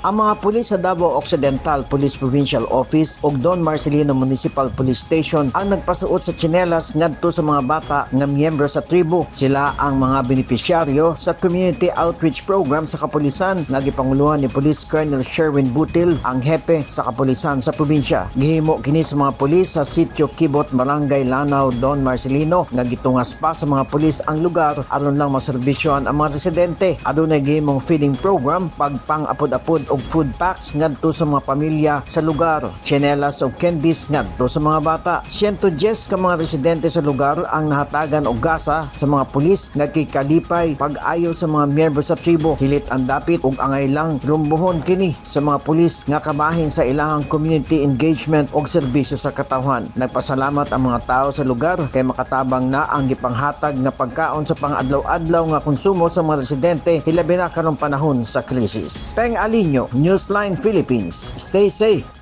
Ang mga pulis sa Davao Occidental Police Provincial Office ug Don Marcelino Municipal Police Station ang nagpasuot sa tsinelas ngadto sa mga bata nga miyembro sa tribo. Sila ang mga benepisyaryo sa Community Outreach Program sa kapulisan nga gipanguluhan ni Police Colonel Sherwin Butil, ang hepe sa kapulisan sa probinsya. Gihimo kini sa mga pulis sa Sitio Kibot, Barangay Lanao, Don Marcelino, nga gitungas pa sa mga pulis ang lugar aron lang maserbisyohan ang mga residente. Adunay gihimong feeding program, pagpang-apod-apod og food packs ngadto sa mga pamilya sa lugar, tsinelas og candies ngadto sa mga bata. 110 ka mga residente sa lugar ang nahatagan og gasa sa mga pulis nga kikalipay pag-ayo sa mga miyembro sa tribo. Hilit ang dapit ug angay lang rumbuhon kini sa mga pulis nga kabahin sa ilahang community engagement og serbisyo sa katawhan. Nagpasalamat ang mga tao sa lugar kay makatabang na ang gipanghatag nga pagkaon sa pang-adlaw-adlaw nga konsumo sa mga residente, hilabi na karong panahon sa krisis. Peng Alinyo, Newsline Philippines. Stay safe.